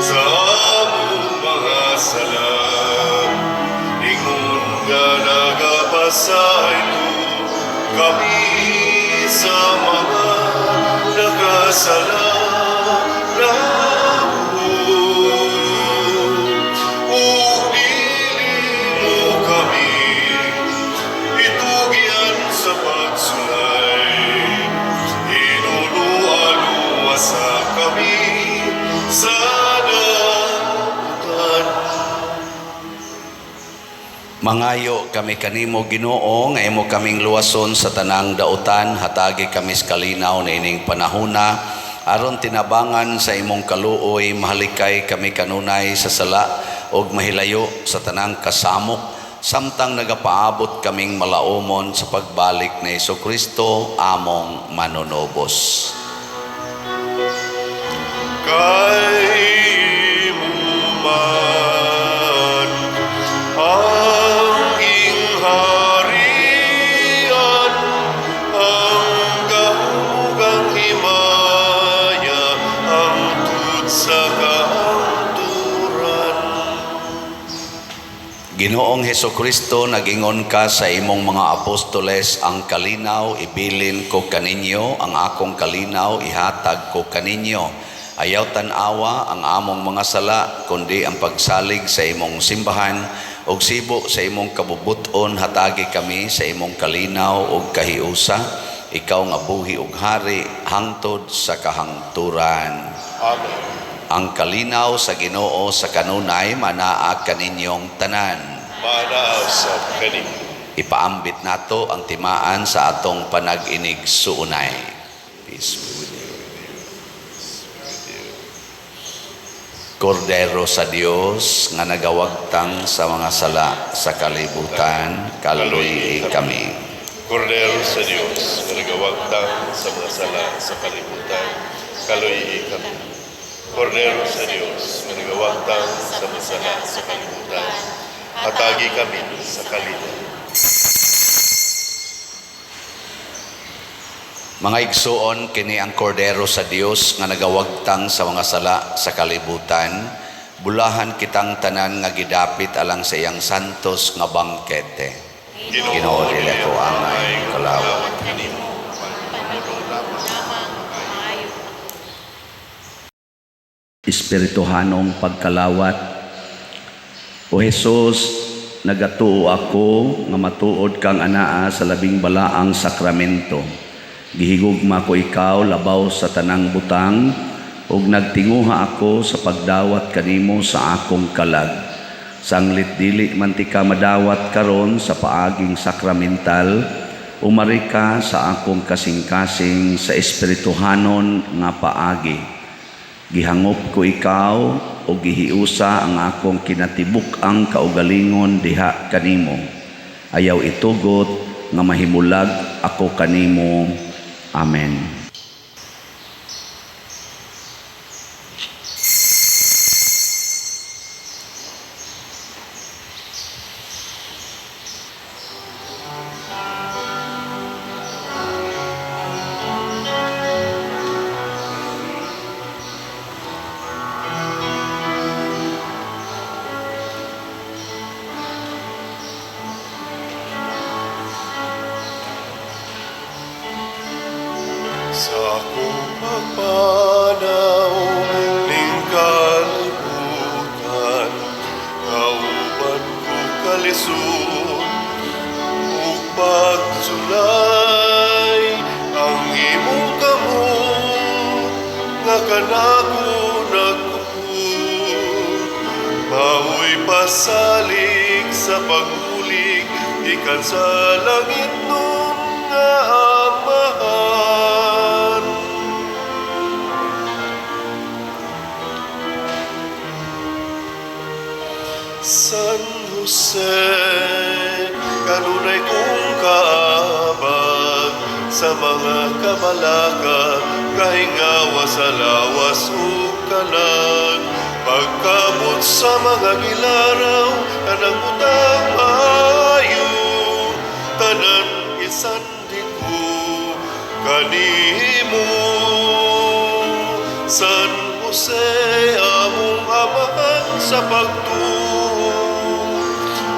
sa among mga sala, ingon nga nagapasaylo kami sa mga nakasala namo. Ug dili mo kami itugyan sa pagsulay, hinuloa luwasa kami sa dautan. Mangayo kami kanimo, Ginoo, nga imo kaming luwason sa tanang dautan. Hatagi kami sa kalinaw niining panahona. Aron tinabangan sa imong kaluoy, mahalikay kami kanunay sa sala ug mahilayo sa tanang kasamok, samtang nagapaabot kaming malaumon sa pagbalik ni Kristo among Manunubos. Kay imo man ang gingharian, ang gahom, ang himaya, hangtod sa kahangturan. Ginoong Hesukristo, nagingon ka sa imong mga apostoles, "Ang kalinaw ibilin ko kaninyo, ang akong kalinaw ihatag ko kaninyo." Ayaw tan-awa ang among mga sala, kundi ang pagsalig sa imong simbahan, ug sibo sa imong kabubut-on hatagi kami sa imong kalinaw ug kahiusa, ikaw nga buhi ug hari hangtod sa kahangturan. Amen. Ang kalinaw sa Ginoo sa kanunay manaa kaninyong tanan. Maanaa usab kanimo. Ipaambit nato ang timaan sa atong panag-inig-suunay. Peace be with you. Kordero sa Dios nga nagawagtang sa mga sala sa kalibutan, kaluy kami. Kordero sa Dios nga nagawagtang sa mga sala sa kalibutan, kaluy kami. Kordero sa Dios nga nagawagtang sa mga sala sa kalibutan, hatagi kami sa kalinaw. Mga igsuon, kini ang Kordero sa Dios nga nagawagtang sa mga sala sa kalibutan. Bulahan kitang tanan nga gidapit alang sa iyang santos nga bangkete. Ginoo, dili ako angay kalawat kanimo. Lamang maayo. Espirituhanong pagkalawat. O Jesus, nagatuo ako nga matuod kang anaa sa labing balaang sakramento. Gihigugma ko ikaw labaw sa tanang butang ug nagtinguha ako sa pagdawat kanimo sa akong kalag. Sanglit dili man tika madawat karon sa paaging sakramental, umari ka sa akong kasing-kasing sa espirituhanon nga paagi. Gihangop ko ikaw o gihiusa ang akong kinatibuk-ang kaugalingon diha kanimo. Ayaw itugot nga mahimulag ako kanimo. Amen. Sa akong pagpanaw ning kalibutan, kauban ko kalisod ug pagsulay, ang imong kamot nga kanako nagkupot mao'y pasalig sa pagbulig gikan sa langit nun nga Amahan. San Jose, kanunay kong kaabag sa mga kabalaka, kahingawa sa lawas ug kalag. Pagkamot sa mga gilaraw, kanang butang maayo, tanan isandig ko kanimo. San Jose, among amahan sa pagtuo,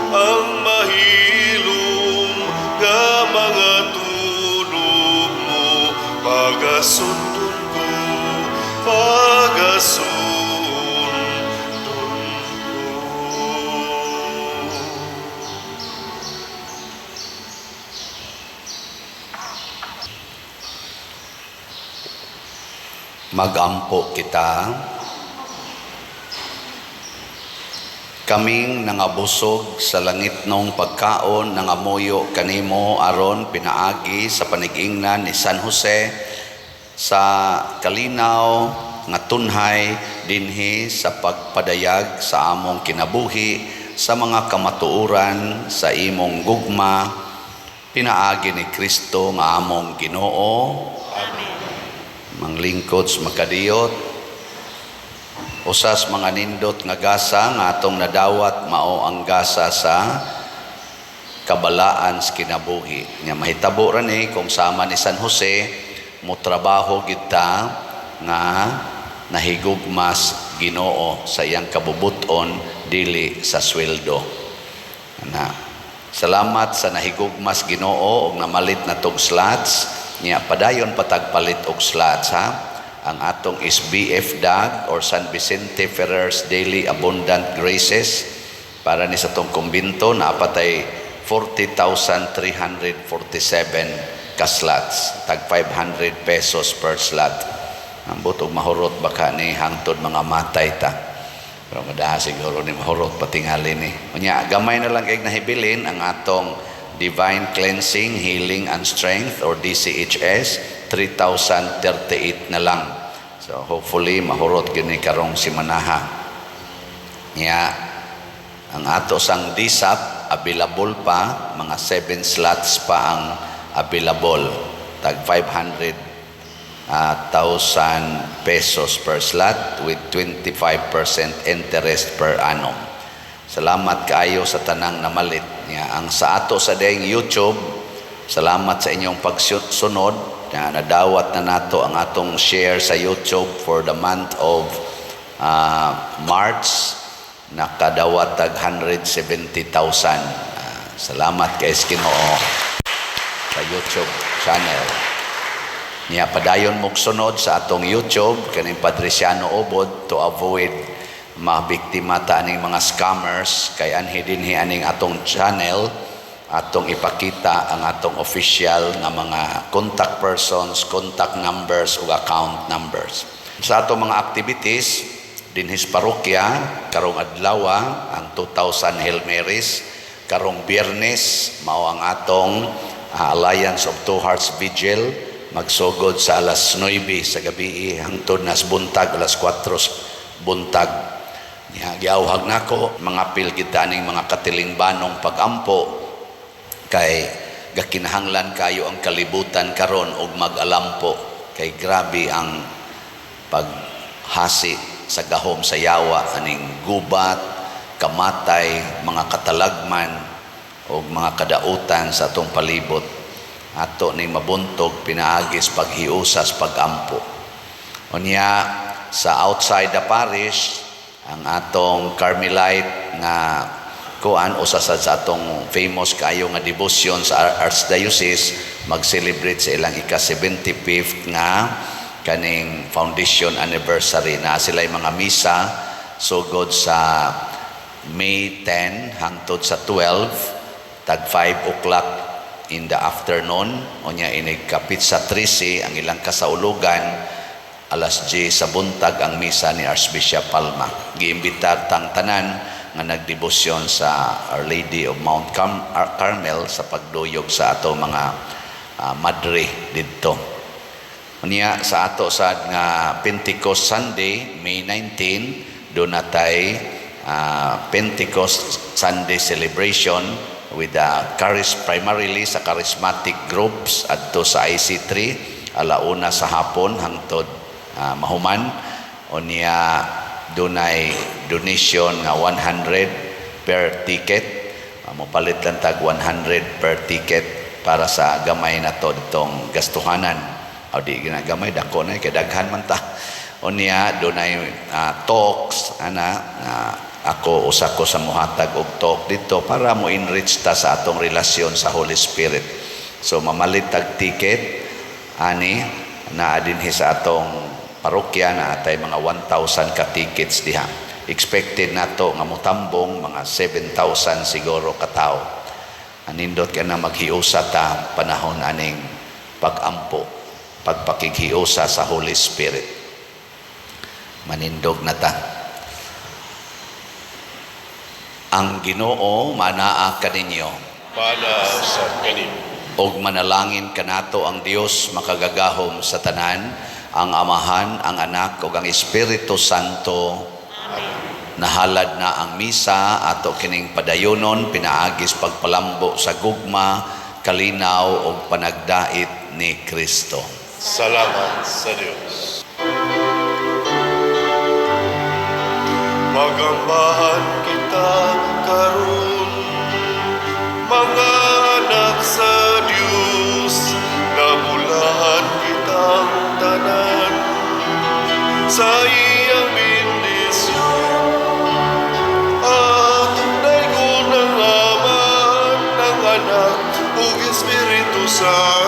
ang mahilom nga mga tunog mo, pagasundon ko, pagasundon ko. Magampo kita. Kaming nangabusog sa langitnong pagkaon, nangamuyo kanimo aron pinaagi sa panigingnan ni San Jose Sa kalinaw nga tunhay dinhi sa pagpadayag sa among kinabuhi sa mga kamatuoran sa imong gugma, pinaagi ni Kristo nga among Ginoo. Amen. Manglingkod sa makadiyot, usas mga nindot nga gasa nga atong nadawat mao ang gasa sa kabalaan sa kinabuhi. Nga mahitabo ra ni kung sama ni San Jose mo trabaho kita nga nahigugmas Ginoo sa iyang kabubuton, dili sa sweldo. Na salamat sa nahigugmas Ginoo og namalit na tog slots niya. Padayon patagpalit og slots, ha. Ang atong SBF DAG or San Vicente Ferrer's Daily Abundant Graces para ni sa tong kumbinto na apatay 40,347 ka slots, tag 500 pesos per slot. Ambot og mahurot baka ni hangtod mga matay ta, pero madaha siguro ni mahurot patingali ni. Unya gamay na lang kay nahibilin ang atong Divine Cleansing, Healing and Strength or DCHS, 3,038 na lang. So hopefully mahurot gyud ni karong simanaha. Nya ang ato sang DSAP available pa, mga 7 slots pa ang available, tag 500 thousand pesos per slot with 25% interest per annum. Salamat kaayo sa tanang namalit niya. Ang sa ato sa dayeng YouTube, salamat sa inyong pagsunod na nadawat na nato ang atong share sa YouTube for the month of March, nakadawat tag 170,000. Salamat kay Ginoo sa YouTube channel. Niya padayon mong sunod sa atong YouTube kaning Padriciano Obod to avoid mabiktima ta aning mga scammers, kay anhi dinhi aning atong channel atong ipakita ang atong official nga mga contact persons, contact numbers ug account numbers. Sa atong mga activities dinhi sa parokya, karong adlaw ang 2000 Hail Marys, karong Biyernes mao ang atong Alliance of Two Hearts Vigil, magsugod sa alas 9 sa gabi hangtod nas buntag alas 4 buntag. Nya giawhag nako mga pil kita aning mga katilingbanong pagampo kay gakinahanglan kayo ang kalibutan karon og mag-alampo, kay grabe ang paghasi sa gahom sa yawa aning gubat, kamatay, mga katalagman og mga kadautan sa atong palibot. Ato ning mabuntog pinaagis paghiusas pagampo. Unya sa outside the parish, ang atong Carmelite nga kuan, usa sa atong famous kaayo nga devotion sa Archdiocese, mag-celebrate sa ilang ika-75th nga kaning foundation anniversary na sila mga misa sugod sa May 10 hangtod sa 12, tag 5 o'clock in the afternoon. Unya inig kapit sa 13 ang ilang kasaulugan, alas 10 sa buntag ang misa ni Archbishop Palma. Giimbitar tang tanan nga nagdebosyon sa Our Lady of Mount Carmel sa pagduyog sa ato mga madre didto. Unya sa ato sa nga Pentecost Sunday, May 19, doon natay Pentecost Sunday celebration with the charis, primarily sa charismatic groups adto sa IC3, alauna sa hapon hangtod mahuman. Unya dunay donation nga 100 per ticket. Mopalit lang tag 100 per ticket para sa gamay na to ditong gastuhanan o di ginagamay, dako na kay daghan man ta. Unya dunay talks ana ako usa ko sa muhatag og talk dito para mo enrich ta sa atong relasyon sa Holy Spirit. So mamalit tag ticket ani naa dinhi sa atong parokya na atay mga 1,000 ka tickets diha. Expected nato nga motambong mga 7,000 siguro ka tawo. Anindot ka na maghiusa ta panahon aning pag-ampo, pagpakighiusa sa Holy Spirit. Manindog na ta. Ang Ginoo manaa kaninyo. Mana sa kanimo. Og manalangin kanato ang Dios makagagahom sa tanan, ang Amahan, ang Anak ug ang Espiritu Santo. Nahalad na ang misa, ato kining padayonon pinaagis pagpalambo sa gugma, kalinaw ug panagdait ni Kristo. Salamat sa Dios. Magambahan kita karon, mga anak sa Dios, nabulahan kitang tanan sa iyang bendisyon. At daygon ang Ama, ang Anak, ug Espiritu Santo.